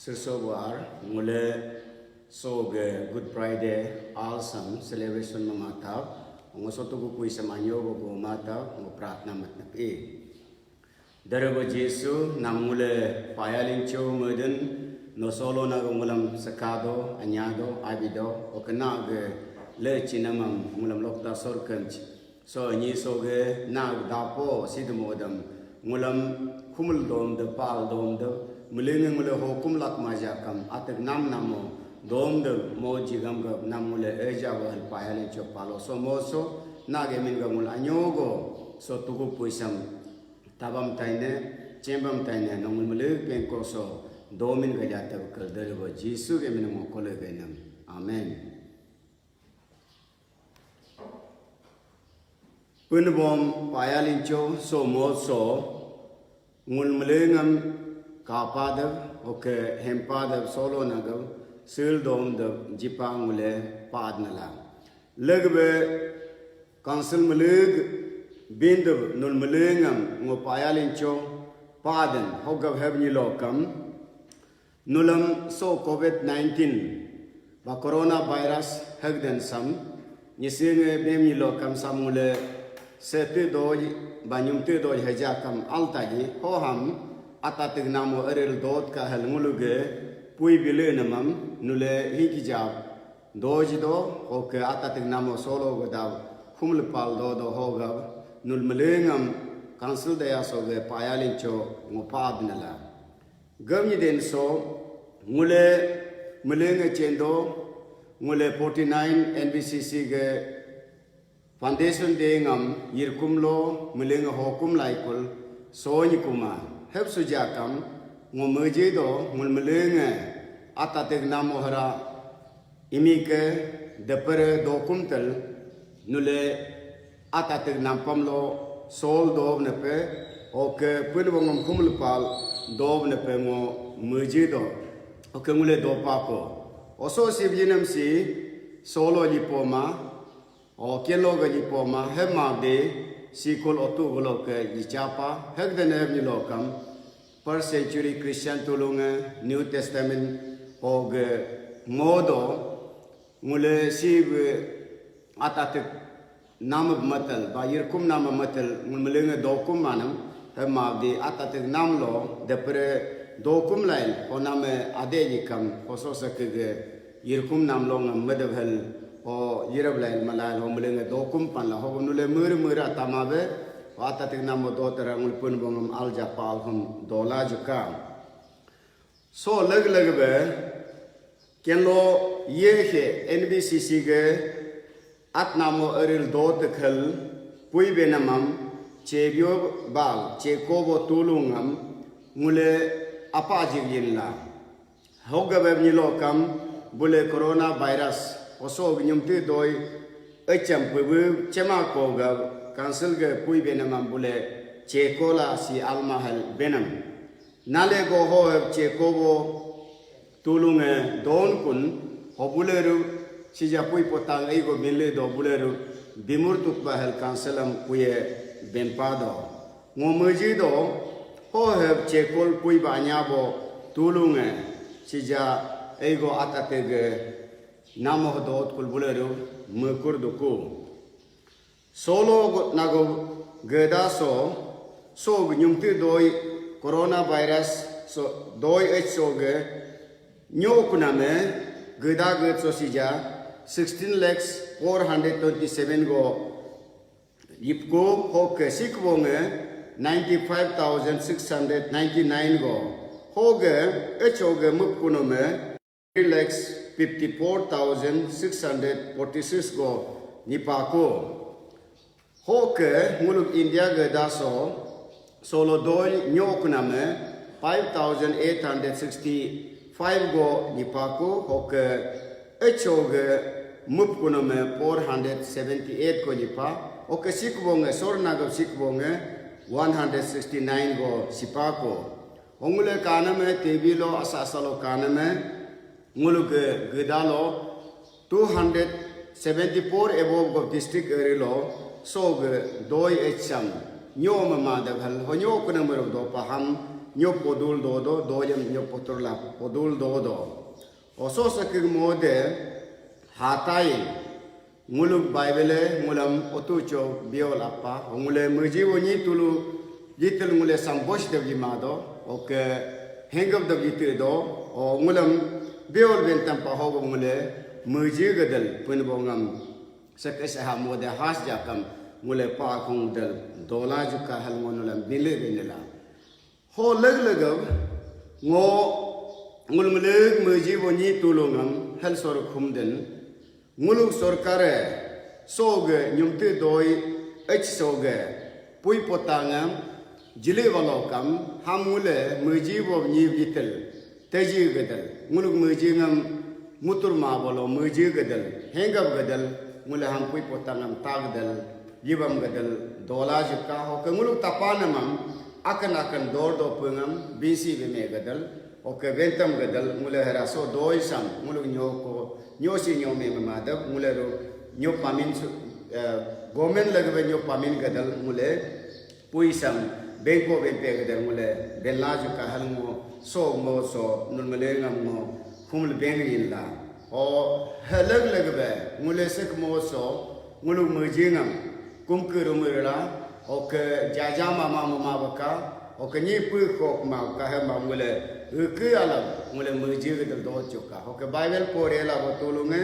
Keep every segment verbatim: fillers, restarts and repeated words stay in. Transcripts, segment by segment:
Sirso buar ngule so ge Good Friday alsam celebration ma mata, ngo soto gu kui sama nyo go go mata, ngo pratna matnap e. Dere go Jesu nam ngule payalincho meden no solo na go ngulam sakado, anyado, abido, okena ge le chinamam ngulam lokta sorkanch. So nyi soge nag dapo sidmodam ngulam khumul dom de pal dom de, melinge ngule hokum lak majakam atek nam namo dom de mo jigam gab nam ngule eja wahal payale cho palo so mo so nage min ga ngul anyogo so tugu puisam tabam taine chembam taine nongul mele pengko so domin ga jate kel dere go Jesu ge min mo kole ge nam. Amen. Punbom payalincho so mo so ngul melengam kapadab oke hempadab solo nagab sil dom dab jipa ngule padnala. Legbe council meleg bindab nul melengam ngo payalincho padan hogab heb nyilokam. Nulam so covid nineteen ba coronavirus hagden sam, nyisenge bem nyilo kam sam ngule sete doj ba nyumte doj haja kam altaji hoham atatig namo eril dot ka hal nguluge pui bile namam nule hiki jab doj do hoke atatig namo solo godav humlepal do do hogab nul melengam council daya soge payalincho ngopadnala. Gamnyi den so ngule melenge chendo ngule forty nine N B C C ge foundation de ngam yirkum lo melenge hokum laikul so nyikuma hep sujakam ngo meje do ngul melenge atatek namo hara imi ke depere dokum tel nule atatek nampam lo sol dov nepe oke punbongam khumlepal dov nepe ngo meji do oke ngule dopa ko oso sibjinam si solo lipoma o kelo ga lipoma hema de sikul otu golo ke lichapa hegden heb nilokam first century Christian tulunge New Testament oge modo ngule si atatik nama matal ba yirkum nama matal ngul melenge dokum manam hema di atatik nam lo depre dokum lain ho name ade likam ho so sakege yirkum nam lo ngam medebhel ho yirab lain malal ho melenge dokum pan la ho nule mure mure atama be ho atatik nam do terang ngul pun bongam al japa alhum dola juka. So lag lag be kenlo ye he N B C C ge at namo eril do tekhel pui benamam chebio bal chekobo tulungam ngule apa jigin la. Hoga be nilo kam bule corona virus oso nyumti doi echam pebu chema ko ga council ge pui benamam bule chekola si almahal benam. Nale go ho heb che kobo tulunge don kun ho buleru sija pui potang ei go binle do buleru bimur tuk bahel kanselam kuye benpa do. Ngo meji do ho heb che kol pui ba anya bo tulunge sija ei go atatege namo dot kul buleru mekur duku. Solo nago geda so so nyumti doi coronavirus so doi ech so ge nyo kuname geda ge so sija sixteen lakhs four hundred twenty seven go yipko ho ke sikbonge ninety five thousand six hundred ninety nine go ho ge echo ge mup kunome three lakhs fifty four thousand six hundred forty six go nipako. Hoke nguluk India ge daso solo doi nyok name five thousand eight hundred sixty five go nipako. Hoke echo ge mup kuname four hundred seventy eight go nipa. Hoke sikbonge sorna go sikbonge one hundred sixty nine go sipako. Hongule kaname tebilo asa asalo kaname nguluge gedalo two hundred seventy four above go district area lo so ge doi echam nyo mama dagal ho nyo kuna mero do paham nyo podul dodo, doyam nyo poturla podul dodo. Oso sakig mode hatai nguluk Bible ngulam otu cho biol apa, ngule muji wonyi tulu yitil ngule sambos dab yimado, oke hengab dab yitu do, o ngulam biol bentam pahogo ngule muji gadal punbongam. Sek ese ha mode has jakam ngule pa khong dal dola juka hal ngonulam bile benela. Ho leg legab ngo ngul meleg meji bo nyi tulungam hal sor khumden nguluk sorkare soge nyumte doi ech soge pui potangam jile walokam ham ngule meji bo nyi bitel. Teji gadal, nguluk meji ngam mutur ma bolo meji gadal, hengab gadal, ngule hampui potang ngam tagdal, yibam gadal, dola jika, hoke nguluk tapanamam, akan akan dor do pengam, binsi beme gadal, hoke bentam gadal, ngule hera so doi sam, nguluk nyoko, nyosi nyome mamadab, ngule ru, nyo pamin su, eh, gomen lagbe nyo pamin gadal, ngule, Puisam bengko bengpe gede ngule benla ju kahal ngo so ngo so nulmele ngam ngo humul beng yinla. O heleg legbe ngule sek mo so ngulu meji ngam kumke rumurla oke jaja mama mama baka oke nyi pui khok ma kahe ma ngule eke alam ngule meji gede do chuka. Oke Bible pore la botulunge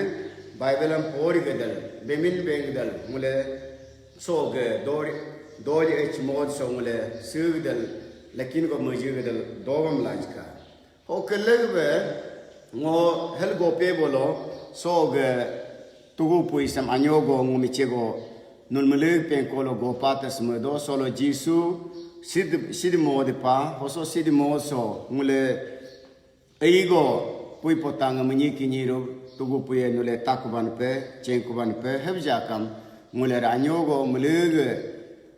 Bible am pori gedel bemin beng gedel ngule So ge dori dori ech mod so ngule sugdel lakin go muji gedel dogam lajka. Ho kelek be ngo hel gope bolo so ge tugu pui sam anyo go ngumiche go nulmele pengkolo gopa tasme do solo Jisu sid sid mode pa hoso sid mo so ngule Eigo pui potang menyi kinyi ru tugu puye nule takuban pe, cengkuban pe, hebja kam ngule ranyo go melege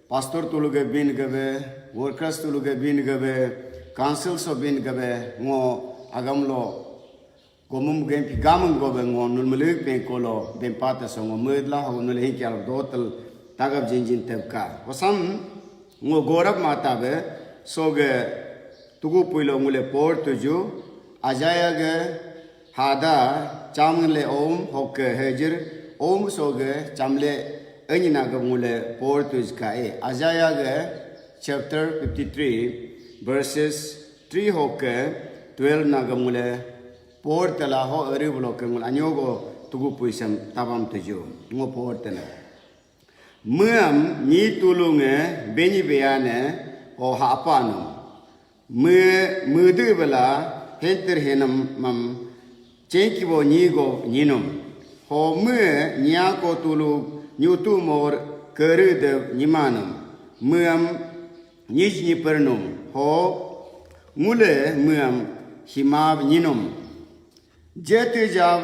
pastor tuluge bin gebe, workers tuluge bin gebe, council so bin gebe, ngo agam lo gomum gempi gamung gobe ngo nul melege pengkolo bempata so ngo medla ho nule hinki alok dotel tagap jinjin tebka. Hosam Ngo gorap mata be soge tugu puilo ngule por tuju ajaya ge hada chamle om hoke hejir om soge chamle enyina ge ngule por tuj ka e ajaya ge chapter fifty-three verses three hoke twelve na ge ngule por tela ho eri bulo ke ngul anyogo tugu puisam tabam tuju ngo por tela. Meam nyi tulunge benyi beyane ho hapanum. Me mede bela henter henam mam cengkibo nyigo nyinum. Ho me nyako tulu nyutu mor kere de nyimanum. Meam nyij nyipernum. Ho ngule meam himab nyinum. Jetu jab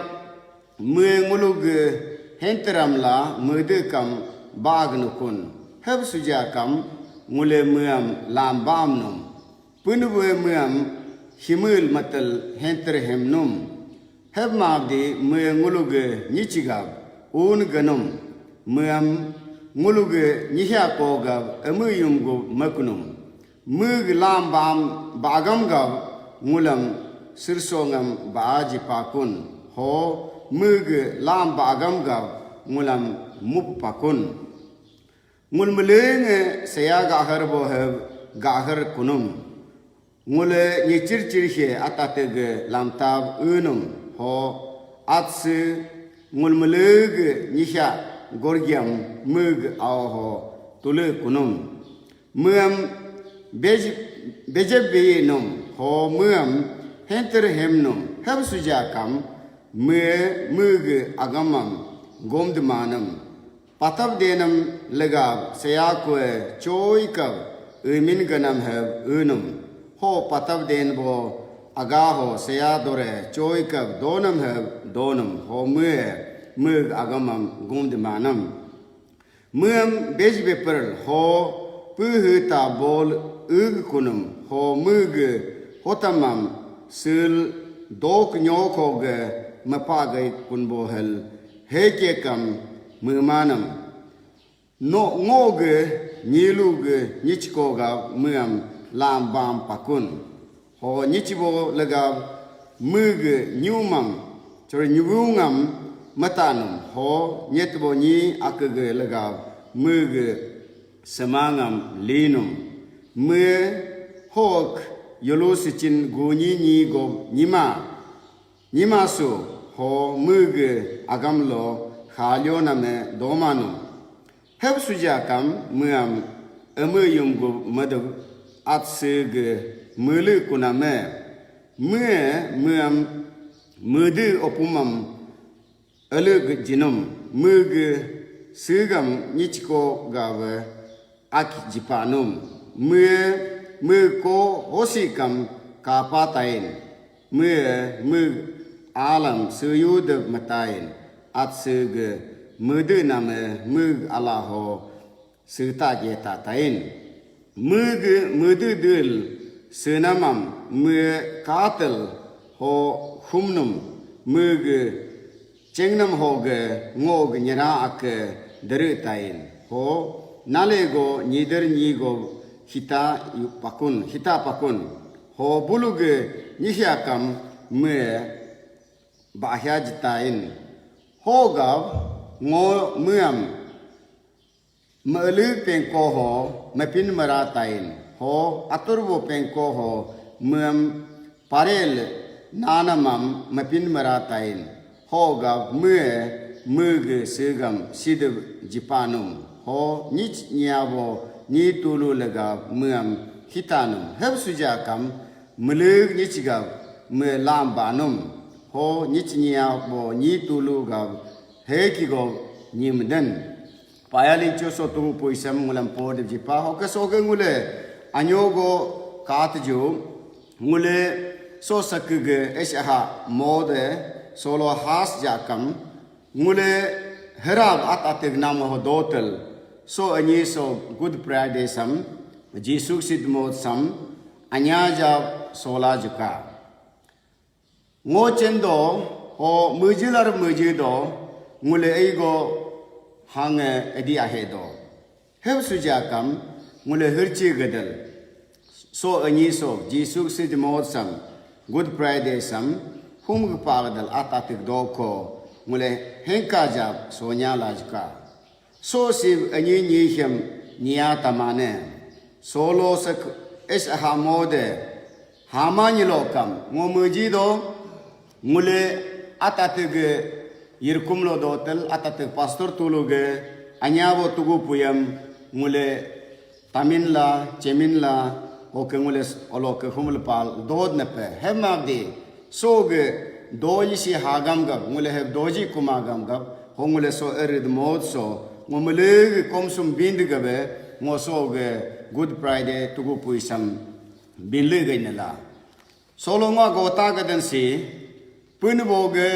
mue ngulug henteram la mede kam bag nukun. Heb suja kam ngule muam lam bam num. Punwe muam himul matal henter hem num. Heb mabdi mue ngulug nyichigab un ganum. Muam ngulug nyihya kogab emu yum gu makunum. Mug lam bam bagam gab ngulam sirsongam baaji pakun. Ho mug lam bagam gab ngulam mup pakun. Ngul melenge saya gahar boheb gahar kunum. Ngule nyichir chirhe atatege lamtab unum. Ho atse ngul melege nyihya gorgiam mug ao ho tule kunum. Meam bej bejeb beyinum ho meam henter hemnum heb suja kam me mege agamam gomdmanum. Patab denam legab saya kue choi kab emin ganam heb enum. Ho patab den bo aga ho saya dore choi kab donam heb donum ho me mege agamam gomdmanum. Meam bej beperl ho puhu ta bol ug kunum ho mege hotamam sil dok nyokho ge mapa gai kunbo hel heke kam memanam. No ngo ge nyilu ge nyichko ga meam lambam pakun. Ho nyichibo legab mege nyumam, chore nyugungam matanum. Ho nyetbo nyi akege legab mege semangam linum. Me hok yolo sichin gunyi nyi gob nyima. Nyimasu ho mege agamlo halio name domanu. Heb sujakam meam eme yumgu medeb at sege mele kuname. Me meam mede opumam elege jinum mege segam nyichiko gawe ak jipanum. Me me ko hosikam kapa tain. Me me alam seyu de matain. At sege mede name me alaho seta jeta tain. Mege mede del senamam me katel ho humnum mege chengnam hoge ngog nyera ake dere tain. Ho nalego nyider nyigo hita yu pakun, hita pakun. Ho buluge nyihiakam me bahya jitain. Ho gav ngo meam meelek pengko ho mepin meratain. Ho aturbo pengko ho meam parel nanamam mepin meratain. Ho gav me mege segam sideb jipanum. Ho nyich nyabo nyi tulu legab meam hitanum. Heb sujakam meleg nyichigab me lambanum. Ho nyich nyabo nyi tulu gab hekigo nyimden. Payalin cho so tuhu puisam ngulam podib jipa. Hoke soge ngule anyogo katju ngule so sakege esh aha mode solo has jakam ngule herab at atig nam ho dotel so anyi so Good Friday sam Jisu sid mod sam anya jab sola juka. Ngo chendo ho mujilar muji do ngule eigo hange edi ahe do. Heb sujakam ngule hirchi gedel. So anyi so Jisu si jemot sam Good Friday sam hum gepa gedel atatik do ko ngule hengka jab sonya lajka. So sib anyi nyi hem nia tamane. Solo sek es aha mode hama nyilokam ngo muji do ngule atatege yirkum lo dotel atateg pastor tuluge anyabo tugu puyam ngule tamin la chemin la oke ngule oloke humle pal dod nepe hemabdi. Soge doji si hagam gab ngule heb doji kuma gam gab ho ngule so erid mod so ngo melege komsum bind gabe ngo soge Good Friday tugu puisam binle gainela. Solo ngo gota gadan si punboge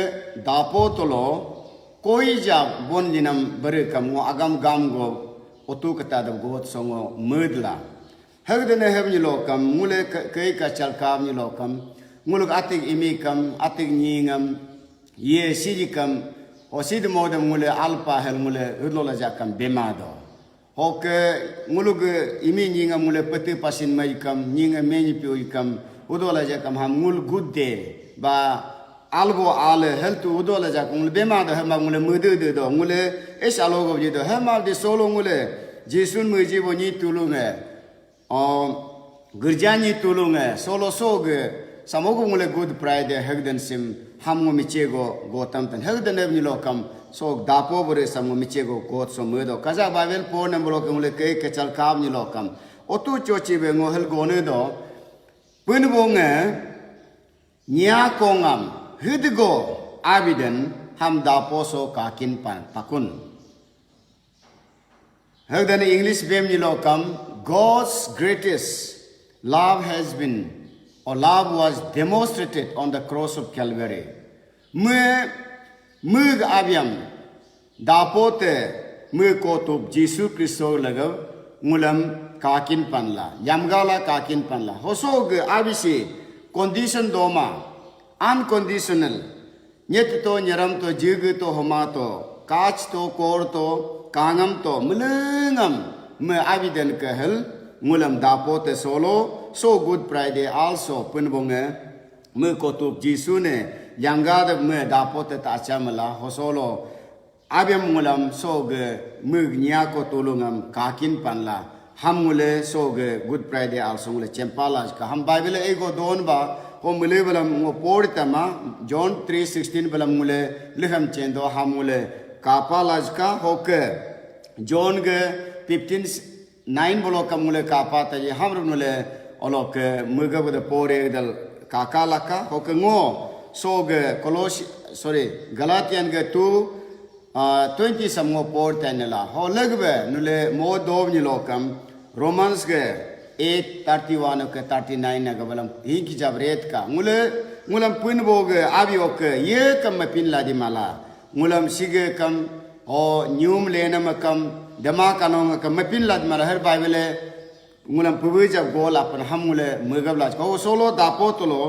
dapo tolo koi jab bon linam bere kam ngo agam gam go otu kata dab got so ngo medla. Hegdene heb nyilokam ngule kei kachal kam nyilokam nguluk atik imi kam atik nyingam ye siji kam osid modem ngule alpa hel ngule udlola jakam bemado. Hoke nguluk imi nyingam ngule pete pasin mai kam nyingam menyi pioi kam udola jakam ham ngul gudde ba albo ale heltu udola jakam ngule bemado hema ngule mudu do ngule es alogo do hema de solo ngule Jisun muji bo nyi tulunge. O gerja nyi tulunge solo soge samogu ngule Good Friday hegden sim ham ngo michego gotam tan hegden ev nyilokam so dapo bore sam ngo michego got so medo kaja Bible po nem bolo ke ngule kei kechal kam nyilokam otu chochi be ngo hel gone do punbonge nya kongam hidgo abiden ham dapo so kakin pan pakun. Hagdana English bem nyilokam, God's greatest love has been, or love was demonstrated on the cross of Calvary. Me, me abiam, dapote, me kotup Jisu Kristo lagav ngulam kakin panla, yamgala kakin panla. Hoso ge abisi condition doma, unconditional. Nyet to, nyeram to, jege to, homa to, kach to, kor to, kangam to, melengam me abiden ke hel ngulam dapo te solo So Good Friday also pun bonge me kotup Jisu ne yangga de me dapote ta achamala hosolo abiam ngulam so ge me nya ko tulungam kakin panla ham ngule so ge Good Friday also ngule chempala ka ham Bible ego don ba ho mule balam ngo por tama John three sixteen balam ngule liham chendo ham ngule kapa lajka hoke John ge fifteen nine bolo kam ngule kapa ta ye ham ngule olo ke muga de pore dal kaka laka hoke ngo so ge Colossians sorry Galatian ge two ah, twenty sam ngo por tenela ho legbe nule mo dov ni lokam Romans ge eight thirty one ke thirty nine na gabalam hinki jab ret ka ngule ngulam pun bo ge abi oke ye kam mapin la di mala ngulam sige kam ho nyum lena makam dema kanong kam mapin la di mala her Bible ngulam pubui jab gol apan ham ngule mugab laj ko solo dapo tolo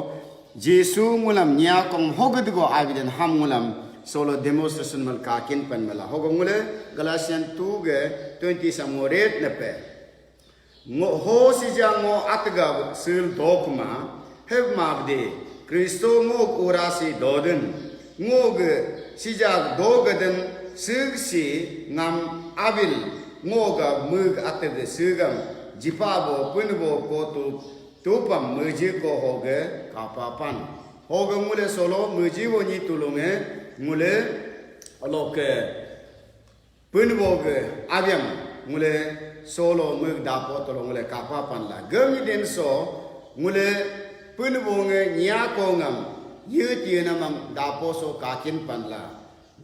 Jisu ngulam nya kong hoged go aviden ham ngulam solo demonstration mal kakin pan mala hogo ngule Galatian two ge twenty sam ngo ret nepe ngo ho sija ngo atgab sil dokma heb mabde Kristo ngo urasi doden ngo ge sija dogaden sig si ngam abil ngo ga mug atde sigam jipa bo pun bo kotu tupam muji ko hoge kapa pan hoge ngule solo muji wo ni tulunge ngule aloke pun bo ge abiam ngule solo mug dapo tolo ngule kapa pan la gemi den so ngule pun bo nge nya ko ngam yut yenamam dapo so kakin pan la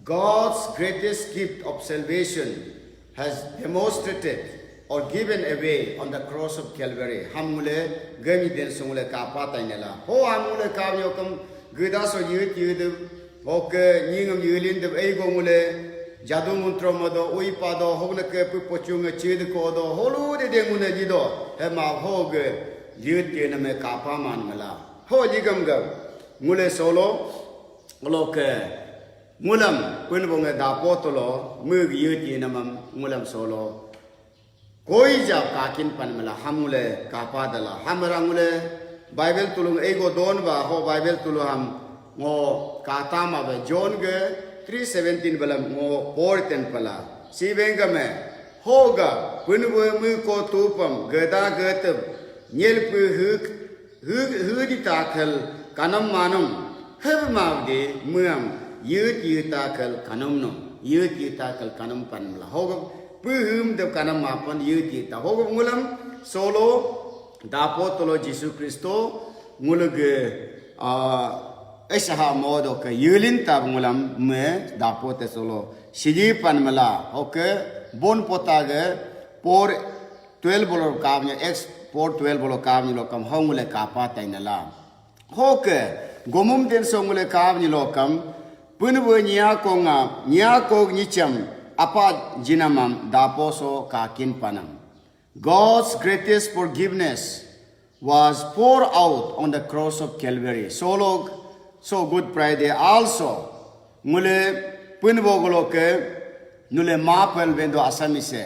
God's greatest gift of salvation has demonstrated or given away on the cross of Calvary. Ham ngule gami den sungule kapa tainela. Ho ham ngule kap nyokam geda so yut yut hoke nyingam yulin de ei go ngule jadu muntro mado ui pado hogne ke pu pochung chid ko do holu de de ngune lido he ma ho ge yut ye name kapa man mela. Ho ligam gam ngule solo loke Ngulam pun bonge dapo tolo mug yut yenamam ngulam solo koi jab kakin pan mela ham ngule kapa dala hamra ngule Bible tulung ego don ba ho Bible tulu ham ngo kata ma be John ge three seventeen balam ngo por ten pala si bengame hoga pun bo mu ko tupam geda getep nyel pu huk Hudi takhel kanam manum, hebe mavde muam, yut yut takhel kanum num, yut yut takhel kanum panmla. Hogab puhum de kanam mapan yut yut ta. Hogab ngulam solo dapo tolo Jisu Kristo ngulge a esaha modo ke yulin tab ngulam me dapo te solo siji panmla. Hoke bon pota ge por twelve bolo kap nyo, Acts four twelve bolo kap nyo lokam, ho ngule kapa tainala. Hoke, gomum den so ngule kap nyo lokam, punwe nya ko nga, nya ko nyicham, apa jinamam, dapo so kakin panam. God's greatest forgiveness was poured out on the cross of Calvary. Solo, so Good Friday also, ngule punwo golo ke, nule mapel bendo asamise,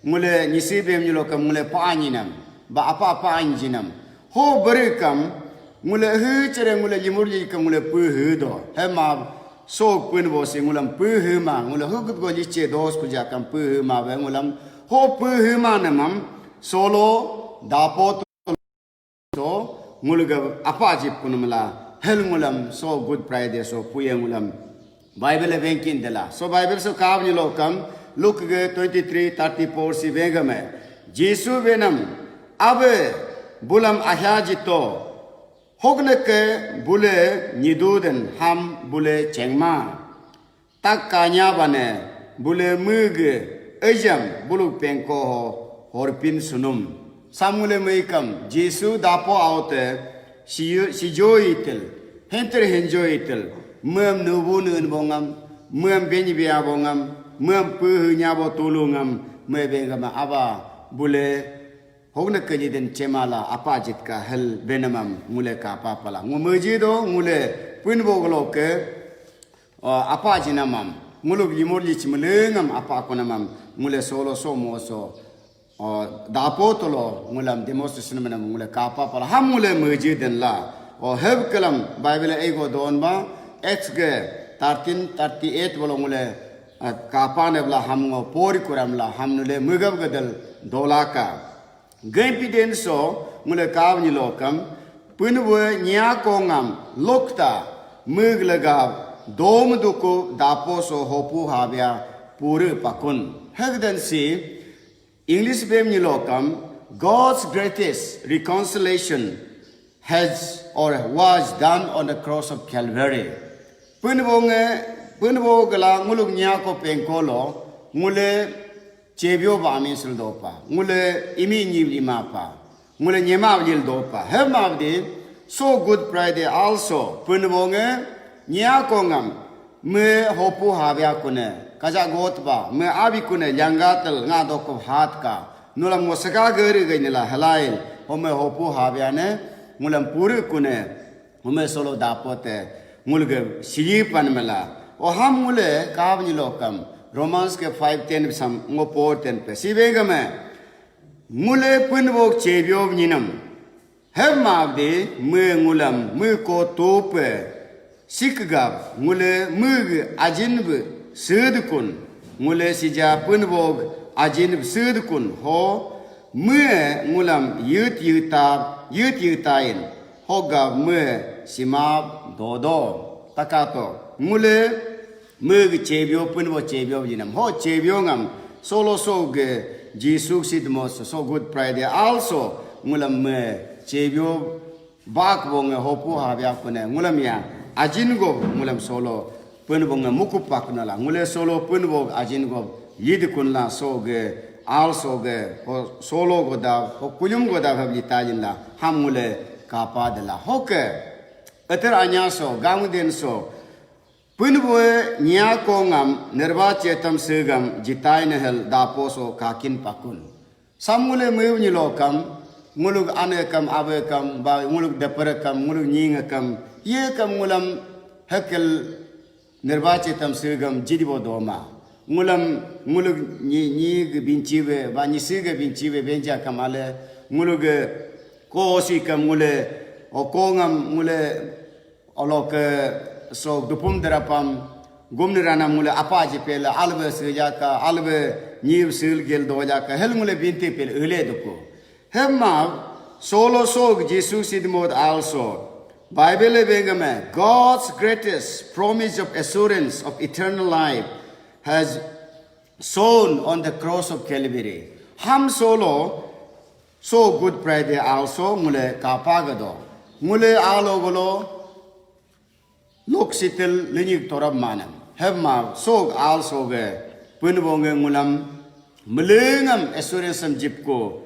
ngule nyisi bem nyulo kam ngule pa anyinam, ba apa apa anyinam. Ho beri kam, ngule hu chere ngule limur li kam ngule pu hu do. He ma so punwo si ngulam pu hu ma, ngule hu gut go liche dos kuja kam pu hu ma be ngulam ho pu hu ma namam, solo dapo So, ngulga apa jip kunumla, hel ngulam, so Good Friday, so puye ngulam. Bible e vengkin dela. So Bible so kav ni lokam, Luke ge twenty-three thirty-four si vengame. Jisu venam, abe bulam ahya jito, hogne ke bule nyidu den ham bule chengma. Tak kanya bane, bule muge, ejam, buluk pengko ho, horpin sunum. Samule muikam, Jisu dapo aute, sijo itil, henter henjo itil, muam nubu nun bongam, muam benyi bia bongam, muam puhu nyabo tulungam, mue bengama aba, bule, hogne kenyi den chemala, apa jitka hel benamam, ngule ka papala. Ngu meji do, ngule, pun boglo ke, O, apa jinamam, nguluk limur lich melengam apa kunamam, ngule solo so mo so. O, dapo tolo ngulam demonstration menam ngule kapa pala ham ngule meji den la. O, heb kelam Bible ego don ba, Acts ge thirteen thirty-eight bolo ngule, eh, kapa ne bla ham ngo pori kuram la ham nule megab gedel dolaka. Gempi den so ngule kav ni lokam, punwe nya kongam lokta, mug lagav, dom duku dapo so hopu habia puri pakun. Hegden si, English bem ni lokam, God's greatest reconciliation has or was done on the cross of Calvary. Punwonge, punwo gala nguluk nya ko pengko lo, ngule chebio ba amin sul dopa, ngule imi nyi lima pa, ngule nyema lil dopa. Hemavdi, so Good Friday also, punwonge nya ko ngam, me hopu habia kune, kaja got ba, me abi kune, lyanga tel nga doko hat ka, nulam ngo sega geri gei nila helail, home hopu habia ne, ngulam puri kune, home solo dapote, ngulge sili pan mela. O ham ngule kav ni lokam, Romans ke five ten sam ngo four ten pe. Sibegame, ngule punwok chebio nyinam. Hemavdi me ngulam me ko tope sikgab ngule mug ajinb sudkun, ngule sija punwog ajinb sudkun ho me ngulam yut yuta yut yutain hogab me simab dodo takato ngule Mug chebio punwo chebio yinam. Ho chebio ngam solo so ge Jisu sidmo so, so Good Friday also ngulam me chebio bak bonge hopu habia kune ngulam ya ajin go ngulam solo punwo nge mukupak nala ngule solo punwo ajin go yid kunla so ge also ge ho solo go da ho kuyum go da habli tajin la ham ngule kapa dela hoke eter anya so gamu den so Punwe nya ko ngam nerba chetam segam jitai nehel dapo so kakin pakun. Sam ngule mew nyilo kam, nguluk ane kam, abe kam, ba nguluk depere kam, nguluk nyinga kam, ye kam ngulam hekel nerba chetam segam jidibo doma. Ngulam nguluk nyi, nyi ge binchibe, ba nyisi ge binchibe benja kam ale, nguluk ge ko osi kam ngule, o ko ngam ngule, Olo ke so dupum derapam gumni ranam ngule apa ji pele albe sejaka albe nyiv sil gel dojaka hel ngule binti pele ele duku. Hemma solo so Jisu sidmod also Bible bengame God's greatest promise of assurance of eternal life has shown on the cross of Calvary. Ham solo So Good Friday also ngule kapa gado. Ngule alo golo lok sitil linyik torab manam. Hemma so also ge punbonge ngulam melengam assurance am jipko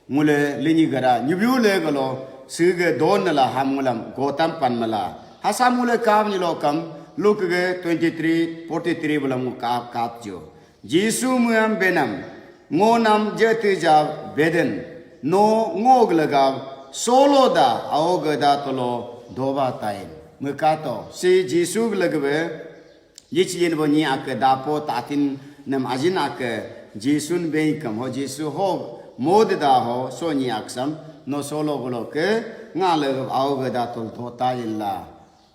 ngule linyik gara nyubiu le golo sige don nala ham ngulam gotam pan mala. Hasam ngule kav nyilo kam Luke ge twenty-three forty-three bulam ngu kap kap jo. Jisu muam benam, ngo nam jeti ja beden, no ngog lagav, solo da, aoga da tolo, doba tain. Mekato, si Jisu lagave, yichlin bo nyi ake dapo tatin nam ajin ake, Jisun beikam ho, Jisu ho, mod da ho, so nyi aksam, no solo golo ke, nga lagav, aoga da tol to tain la.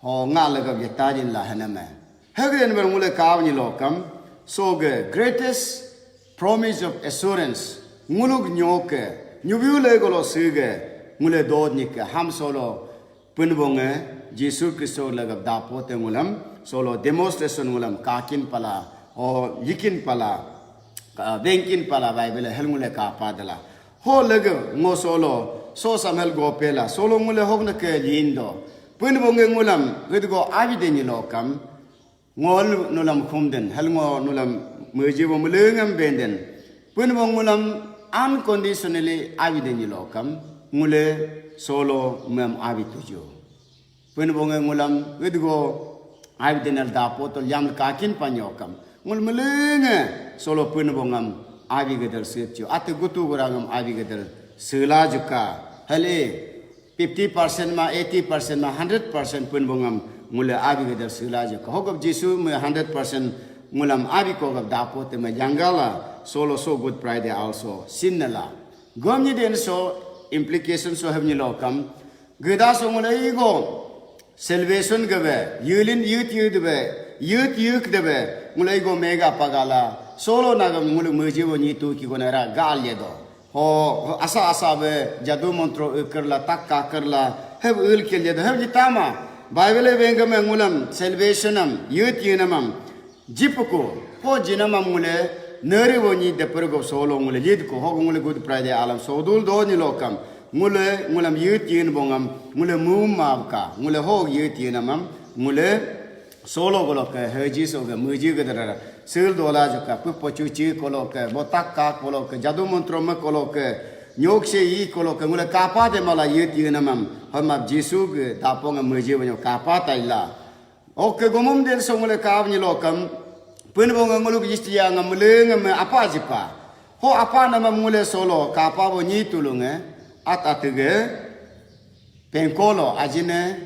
Ho nga lagab yatajin la haname. Hagren ber ngule kav ni lokam. So ge greatest promise of assurance. Nguluk nyoke. Nyubiu le golo sige. Ngule dod nike. Ham solo. Punbonge. Jisu Kristo lagab dapote ngulam. Solo demonstration ngulam. Kakin pala. Ho yikin pala. Ka-, bengkin pala Bible hel ngule kapa dala. Ho lege ngo solo, so samhel gopela, solo ngule hok na ke lindo. Punbonge ngulam, gidgo abi de ni lokam, ngol nulam khumden, hel ngo nulam meji bo mulengam benden. Punbong ngulam unconditionally abi de ni lokam, ngule solo mem abi tuju. Punbonge ngulam, gidgo, abi denel dapo tol yam kakin panyokam. Ngul melenge, solo punbongam, abi gedel setio. Ate gutu gurangam, abi gedel sela juka. Hele, fifty percent ma, eighty percent ma, hundred percent punbongam, ngule abi gedel sela juka. Hogab Jisu me hundred percent ngulam abi kogab dapo te me jangala. solo so Good Friday also sin nala. Gom ni den so implication so hem ni lokam. Geda so ngule igo salvation gabe, yilin yut yut be, yut yuk debe, ngule igo mega pagala, solo nagam ngule muji wo ni tu ki gona ra gal ye do. Ho, ho asa asa be, jadu montro ukerla, takka kerla, heb ul kel ye do, heb jitama. Bible e bengame ngulam salvation am, yut yinamam. Jipuku, ho jinamam ngule, neri wo ni deper go solo ngule, lid ko, ho ngule Good Friday alam sodul do ni lokam, ngule, ngulam yut yin bongam, ngule mum mavka, ngule ho yut yinamam, ngule solo golo ke, heji so ge, muji ge dara, sil dola joka, pupo chuchi kolo ke, botak ka kolo ke, jadu montro me kolo ke, nyok se yi kolo ke, ngule kapa de mala yut yinamam, hama Jisu ge, dapong muji wo kapa taila. Oke, gomum den so ngule kaab ni lokam. Pun bo nga nguluk yistia nga mule nga me apa jipa. Ho apa nama ngule solo kapa bo ni tulunge. At atige. Pengkolo ajine.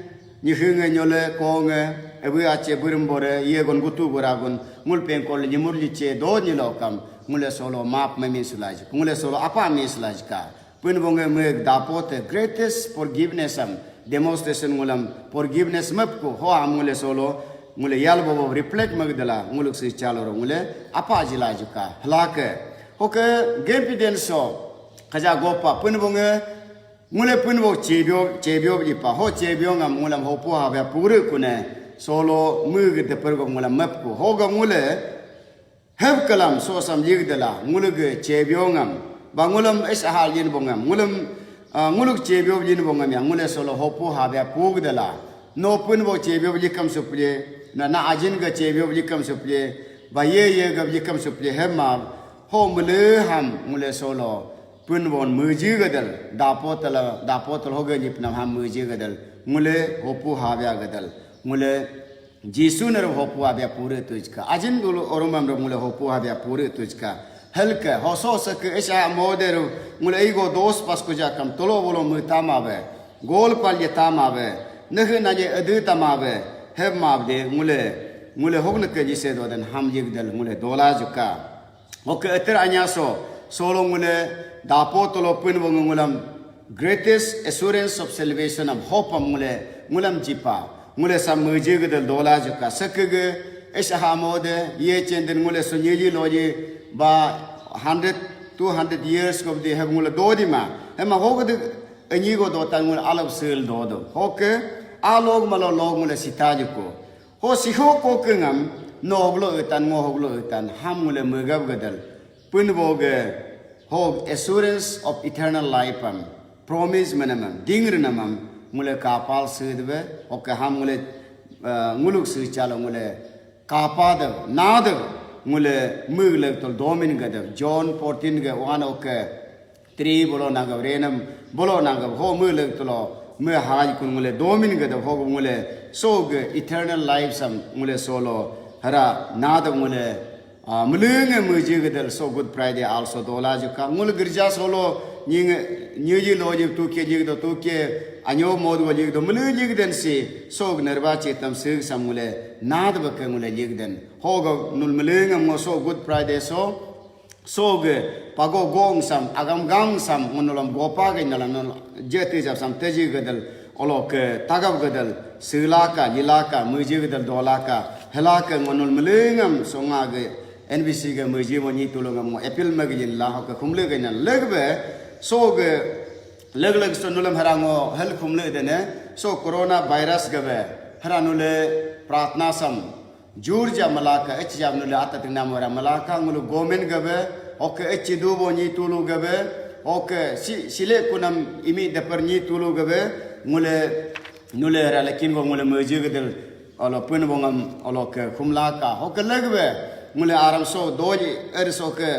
Nihunge nyole konge. Ebu ache burum bore. Ye gon gutu buragun. Ngul pengkolo nyimur liche do ni lokam. Ngule solo map me min sulaj. Ngule solo apa min sulaj ka. Pun bonge me dapo te greatest forgiveness am demonstration ngulam forgiveness map ko ho am ngule solo ngule yal bobo reflect magdala nguluk si chaloro ngule apa jila juka halake. Hoke gempi den so kaja gopa pun bonge ngule pun bo chebio chebio lipa ho chebio ngam ngulam hopo habya pure kune solo me de pergo ngulam map ko hoga ngule Heb kalam so sam yigdala, ngulug chebiongam, ba ngulam is ahal yin bongam, ngulam, ah, ngulug chebio yin bongam ya, ngule solo hopu habya pugdala, no pun bo chebio yikam suple, na, na ajin ga chebio yikam suple, ba ye ye ga yikam suple, hema, ho mule ham, ngule solo, pun bon muji gadal, dapo tala, dapo tala hoga yipnam ham muji gadal, ngule hopu habya gadal, ngule Jisu nero hopu abia pure tujka. Ajin dulu orumam ro ngule hopu abia pure tujka. Helke, hoso seke esha moderu ngule eigo dos pas kuja kam tolo bolo mu tamabe. Gol pal ye tamabe. Nehe naje edu tamabe. Heb mabde ngule, ngule hogne ke jise do den ham yigdel ngule dola juka. Oke, eter anya so, solo ngule, dapo tolo pun bo ngulam, greatest assurance of salvation am hope am ngule, ngulam jipa, ngule sam muji gedel dola juka, sekege, es aha mode, ye chenden ngule so nyeji loji, ba hundred, two hundred years ko de have ngule dodi ma, hema hogde, anyi go dotan ngule alab sil dodo. Hoke, a log malo log ngule sita juko. Ho siho kokengam, no hoglo utan, ngo hoglo utan, ham ngule megab gadal. Pun bo ge, hog assurance of eternal life am, promise menamam, dingrinamam, ngule kapal sedbe, oke ham ngule, eh, nguluk sechalo ngule, kapa de, na de, ngule mugle tol domin gadal. John fourteen ge one oke, Tri bolo nagab renam bolo nagab ho mele tulo me haj kun ngule domin gada ho ngule so ge eternal life sam ngule solo hara nada ngule, ah, mulunge muji gadal so Good Friday also dola juka ngule girja solo nying nyuji loji tuke jigdo tuke anyo mod waji do mulu jigden si so nerba chetam sig sam ngule nada bake ngule jigden ho ga nul mulunge mo so Good Friday so So ge pago gong sam, agam gang sam, ngunulam gopa ge nalam nul jeti jab sam teji gedel, olo ke tagap gedel, silaka, lilaka, muji gedel, dolaka, helaka, ngunul melengam, songa ge, N B C ge, muji mo nyi tulungam mo, appeal me ge yin la, hoke kumle ge na, legbe, so ge, leg leg so nulam harango, hel kumle dene, so corona virus ge be, haranule, pratna sam, Jurja malaka, ech jam nule ata tingna mora malaka, ngulu gomen gabe, oke ech dubo nyi tulu gabe, oke si, sile kunam imi depar nyi tulu gabe, ngule, nule ralekin go ngule meji gedel, olo pun bongam, olo ke kumlaka, oke legbe, ngule aram so, doji, er so ke,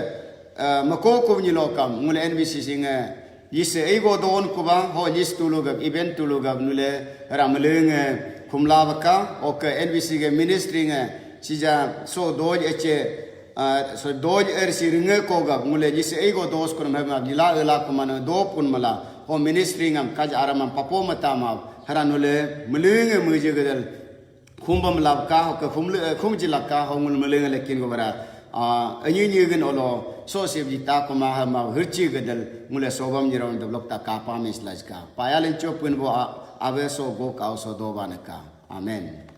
eh, mako kum nyi lokam, ngule N B C C nge, List eigo don kuba, ho list tulu gab, event tulu gab nule, ramleng, eh, kumla baka, ok, N B C ge ministry nge, sija, so doj eche, ah, so doj er si ringe ko gab, ngule list eigo dos kun mema, lila ela kumana do kun mala, ho ministry ngam kaj aramam papo matama, hara nule, mleng, eh, muji gedel, Kumbam labka, ho ke kumle, eh, kumji laka, ho ngul meleng lekin go bara. Ah, anyi nyi gin olo, so sib ji ta kuma ha ma hirchi gadal, ngule sobam nyiram develop ta kapa mis lajka. Payalin chopin bo a, ave so go kao so doba naka. Amen.